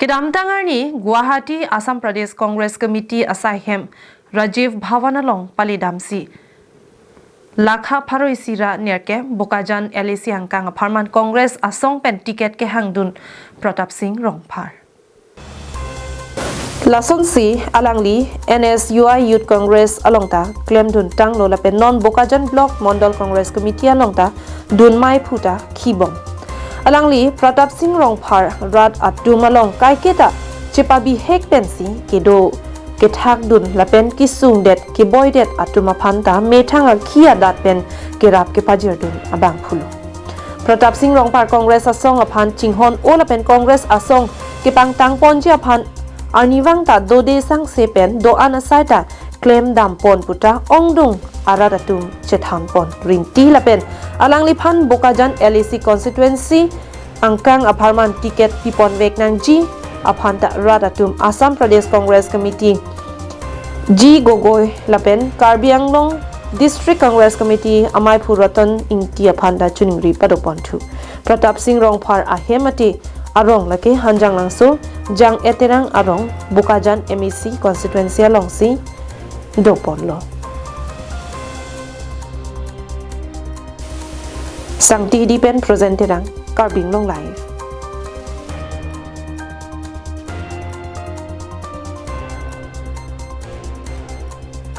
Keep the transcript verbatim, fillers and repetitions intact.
Kedamtang arni Guwahati Assam Pradesh Congress Committee asaihem Rajiv Bhavan along palidamsi lakha pharo isi ra nerkep Bokajan L A C angkang apharman Congress asong pen ticket kehangdun Pratap Singh Rongphar. Lasonsi alangli N S U I Youth Congress along ta klemdun tanglo lapen non Bokajan Block Mondol Congress Committee along ta dunmai phu ta khibom. Alangli Pratap Singh Rongphar rat atum along kaiketa chepabihek pensi kedo kethakdun lapen kesungdet keboidet atum aphan ta methang akhi adat pen kerap kepajirdun abang phulo. Pratap Singh Rongphar Congress asong aphan chinghon-o lapen Congress asong kepangtang ponji aphan arnivang ta dode sangse pen do-an asai ta klemdam pon puta ongdung arat atum chethan pon rinti lapen alangliphan Bokajan L A C constituency angkang apharman ticket pipon vek nangji aphan ta rat atum Assam Pradesh Congress Committee G Gogoi lapen Karbi Anglong District Congress Committee amai phu Ratan Ingti aphan ta choningri padopon thu. Pratap Singh Rongphar ahem ate arong lake Hanjanglangso, Jang-e Terang arong, Bokajan M A C constituency alongsi doponlo. Sangti Hidi pen Projen Terang, Karbi Anglong Live.